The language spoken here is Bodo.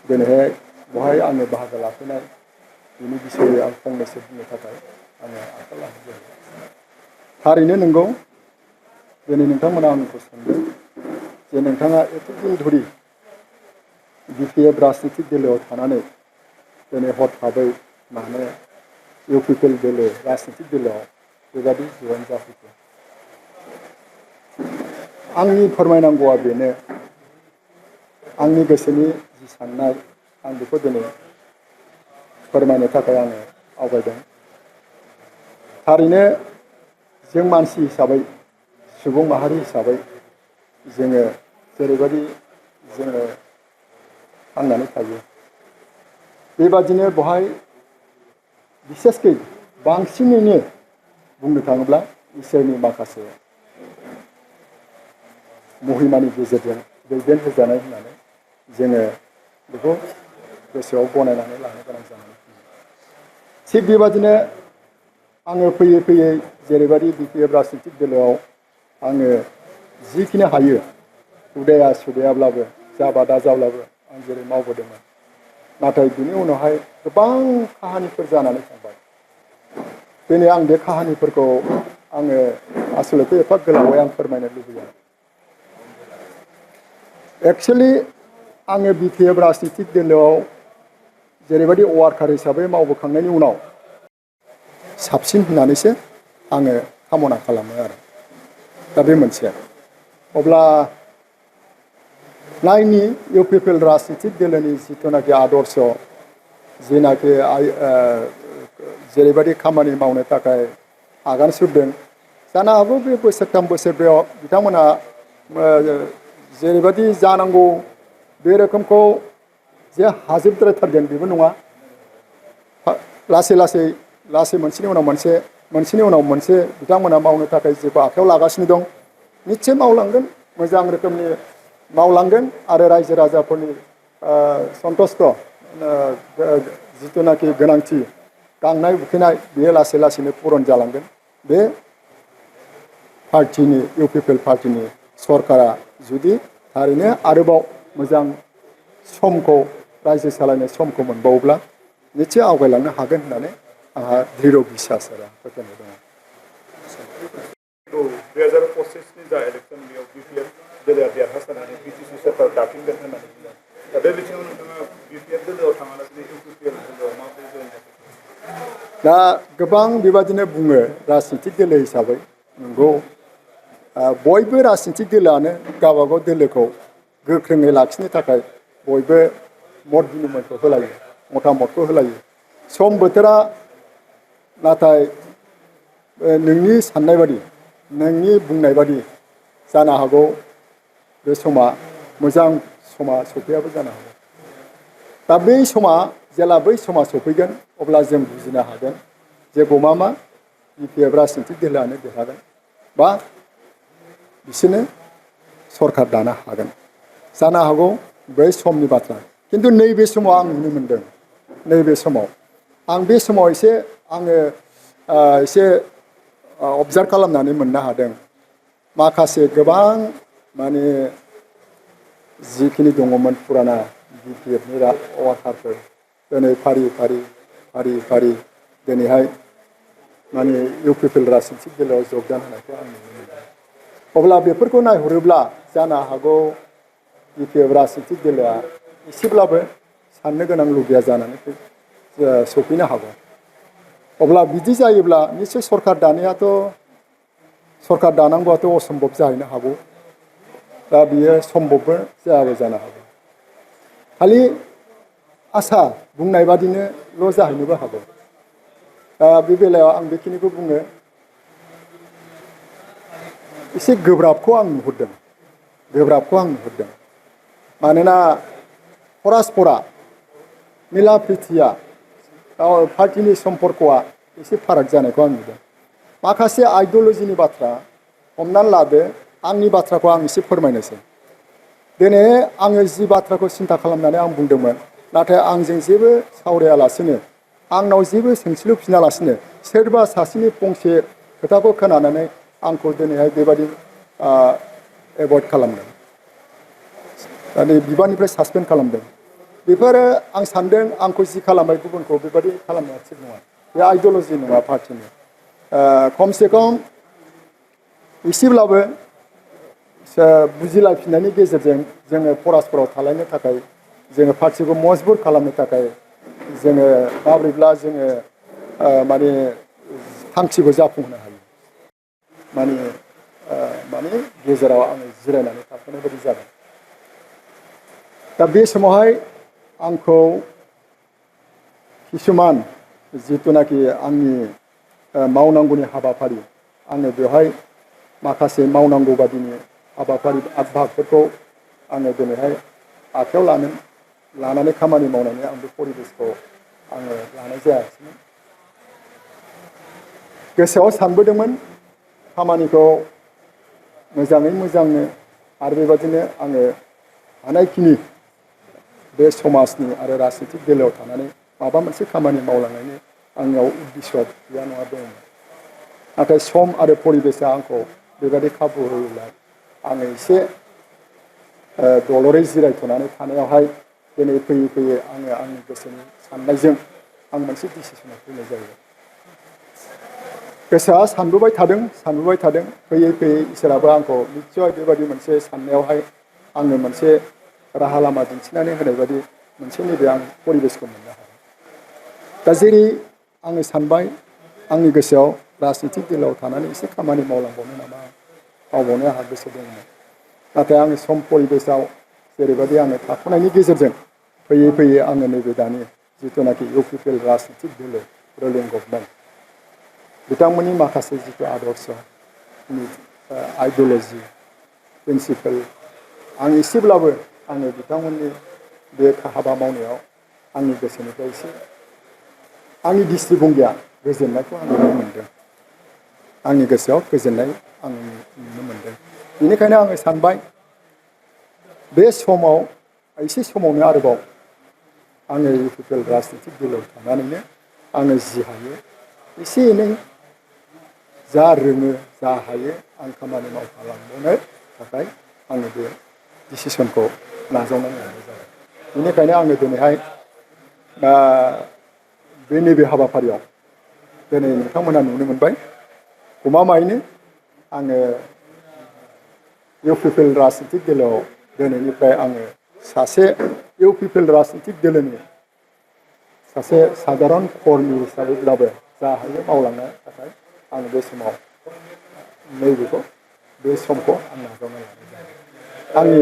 दिनैहाय बहाय आङो बाहागो लाफैनाय बिनि बिसयै आं फंनैसो बुंनो थाखाय आङो आखायाव लानाय जायो। थारैनो नंगौ दिनै नोंथांमोना आंखौ सोंदों जे नोंथाङा एथ'दिन धरि BPF राजनितिक दोलोआव थानानै दिनै हरखाबै मानो UPPL दोलो राजनितिक दोलोआव बेबादि जयेन जाफैखो। आंनि फोरमायनांगौआ बेनो आंनि गोसोनि जि साननाय आं बेखौ दिनै फोरमायनो थाखाय आङो आवगायदों। थारैनो जों मानसि हिसाबै सुबुं माहारि हिसाबै जोङो जेरैबायदि जोङो थांनानै थायो बेबादिनो बहाय बिसेसकै बांसिनैनो बुंनो थाङोब्ला इसोरनि माखासे महिमानि गेजेरजों दैदेन होजानाय होननानै जोङो बेखौ गोसोआव गनायनानै लानो गोनां जानानै फैयो। थिग बेबादिनो आङो फैयै फैयै जेरैबायदि BPF राजनितिक दोलोआव आङो जिखिनि हायो उदाया सुदायाब्लाबो जाबा दा जाब्लाबो आं जेरै मावबोदोंमोन। नाथाय बिनि उनावहाय गोबां काहानिफोर जानानै थांबाय। दिनै आं बे काहानिफोरखौ आङो आसलथे एफा गोलावै आं फोरमायनो लुबैया। एक्सुवेलि आङो BPF राजनितिक दोलोआव जेरैबायदि वार्कार हिसाबै मावबोखांनायनि उनाव साबसिन होननानैसो आङो कामना खालामो आरो दा बे मोनसे। अब्ला नायनि UPPL राजनितिक दोलोनि जिथुनाखि आदर्श जेनाखि जेरैबायदि खामानि मावनो थाखाय आगान सुरदों जानो हागौ बे बोसोरथाम बोसोरब्रैयाव बिथांमोना जेरैबायदि जानांगौ बे रोखोमखौ जे हाजोबद्रायथारगोन बेबो नङा। लासै लासै लासै मोनसेनि उनाव मोनसे बिथांमोना मावनो थाखाय जेखौ आखायाव लागासिनो दं निस्सय मावलांगोन मोजां रोखोमनि मावलांगोन आरो रायजो राजाफोरनि सन्तुष्ट जिथुनाखि गोनांथि गांनाय उखैनाय बेयो लासै लासैनो पुरन जालांगोन। बे पार्टिनि UPPL पार्टिनि सरकारा जुदि थारैनो आरोबाव मोजां समखौ रायजो सालायनाय समखौ मोनबावोब्ला निस्सय आवगायलांनो हागोन होननानै आंहा दृढ़ बिसास आरो फोथायनाय दङ। 2025नि जा इलेक्सन बेयाव BPF दोलोआ देरहासारनानै BTC सरकार दाफिनगोन होननानै बुङो। दा बे बिथिङाव नोंथाङा BPF दोलोआव थाङालासिनो UPPL दोलोआव माबोरै जयेन जाखो? दा गोबां बेबादिनो बुङो राजनितिक दोलो हिसाबै नंगौ बयबो राजनितिक दोलोआनो गावबागाव दोलोखौ गोख्रोङै लाखिनो थाखाय बयबो मत बिनिमयखौ होलायो मतामतखौ होलायो। सम बोथोरा नाथाय नोंनि साननाय बादि नोंनि बुंनाय बादि जानो हागौ बे समा मोजां समा सफैयाबो जानो हागौ। दा बै समा जेला बै समा सफैगोन अब्ला जों बुजिनो हागोन जे गमामा BPF राजनितिक दोलोआनो देरहागोन बा बिसोरनो सरकार दानो हागोन। जानो हागौ बै समनि बाथ्रा खिन्थु नैबे समाव आं नुनो मोनदों नैबे समाव आं बे समाव आङो एसे अबजार्भ खालामनानै मोननो हादों माखासे गोबां माने जिखिनि दङमोन फुराना BPFनि वार्कारफोर दिनै फारि फारि दिनैहाय माने UPPL राजनितिक दोलोआव जगदान होनायखौ आं नुनो मोनदों। अब्ला बेफोरखौ नायहरोब्ला जानो हागौ BPF राजनितिक दोलोआ एसेब्लाबो साननो गोनां लुबैया जानानै सफैनो हागौ। अब्ला बिदि जायोब्ला निस्सय सरकार दानांगौआथ' असम्भब जाहैनो हागौ। दा बियो सम्भबबो जायाबो जानो हागौ। खालि आसा बुंनाय बादिनोल' जाहैनोबो हागौ। दा बे बेलायाव आं बेखिनिखौ बुङो एसे गोब्राबखौ आं नुहुरदों मानोना परस्परा मिला प्रितिया पार्टिनि सम्पर्कआ एसे फाराग जानायखौ आं नुदों। माखासे आइडिय'लजिनि बाथ्रा हमनानै लादो आंनि बाथ्राखौ आं एसे फोरमायनोसै। दिनै आङो जि बाथ्राखौ सिन्था खालामनानै आं बुंदोंमोन नाथाय आंजों जेबो सावरायालासिनो आंनाव जेबो सोंथिलु फिनालासिनो सोरबा सासेनि फंसे खोथाखौ खोनानानै आंखौ दिनैहाय बेबायदि एभयड खालामदों। दा नै बिबाननिफ्राय सासपेन्ड खालामदों। बेफोरो आं सानदों आंखौ जि खालामबाय गुबुनखौ बेबादि खालामनाया थिग नङा बे आइडियलजि नङा पार्टिनि खमसे खम एसेब्लाबो बुजिलायफिननायनि गेजेरजों जोङो फरासफोराव थालायनो थाखाय जोङो पार्टिखौ मजबुत खालामनो थाखाय जोङो माब्रैब्ला जोङो माने थांखिखौ जाफुंहोनो हायो माने गेजेराव आङो जिरायनानै थाथ'नाय बायदि जादों दा बे समावहाय आंखौ किसुमान जिथुनाखि आंनि मावनांगौनि हाबाफारि आङो बेवहाय माखासे मावनांगौ बादिनि हाबाफारि आगबागफोरखौ आङो दिनैहाय आखायाव लानानै खामानि मावनानै आं बे परिबेसखौ आङो लानाय जायाखिसैमोन गोसोआव सानबोदोंमोन खामानिखौ मोजाङै मोजांनो आरो बेबादिनो आङो हानायखिनि बे समाजनि आरो राजनितिक बेलायाव थानानै माबा मोनसे खामानि मावलांनायनि आंनियाव उद्दिस' गैया नङा दङ नाथाय सम आरो परिबेसा आंखौ बेबायदि खाबु होयोब्ला आङो एसे दलरै जिरायथ'नानै थानायावहाय दिनै फैयै फैयै आङो आंनि गोसोनि साननायजों आं मोनसे डिसिसनाव फैनाय जायो गोसोआ सानबोबाय थादों फैयै फैयै इसोराबो आंखौ निस्सय बेबायदि मोनसे साननायावहाय आंनो मोनसे राहा लामा दिन्थिनानै होनाय बायदि मोनसे नैबे आं परिबेसखौ मोननो हादों दा जेरै आङो सानबाय आंनि गोसोआव राजनितिक बेलायाव थानानै एसे खामानि मावलांबावनो नामा मावबावनो आंहा गोसो दंमोन नाथाय आङो सम परिबेसाव जेरैबायदि आङो थाथ'नायनि गेजेरजों फैयै फैयै आङो नैबे दानि जिथुनाखि इउ पि पि एल राजनितिक दोलो रुलिं गभर्नमेन्ट बिथांमोननि माखासे जिथु आदर्श आइडियलजि प्रिन्सिपाल आं एसेब्लाबो आङो बिथांमोननि बे हाबा मावनायाव आंनि गोसोनिफ्राय एसे आंनि दृष्टिभंगिया गोजोननायखौ आं नुनो मोनदों आंनि गोसोआव गोजोननाय आं नुनो मोनदों बेनिखायनो आङो सानबाय बे समाव एसे समावनो आरोबाव आङो इउ पि पि एल राजनितिक बेलायाव थानानैनो आङो जि हायो एसे एनै जा रोङो जा हायो आं खामानि मावफालांनो थाखाय आङो बे डिसिसनखौ नाजावनानै लानाय जाबाय बेनिखायनो आङो दिनैहाय बे नैबे हाबाफारियाव दिनै नोंथांमोनहा नुनो मोनबाय गमामायैनो आङो इउ पि पि एल राजनितिक दोलोआव दिनैनिफ्राय आङो सासे इउ पि पि एल राजनितिक दोलोनि सासे साधारन कर्मि हिसाबैब्लाबो जा हायो मावलांनो थाखाय आं बे समाव बे समखौ आं नाजावना लानाय जादों आंनि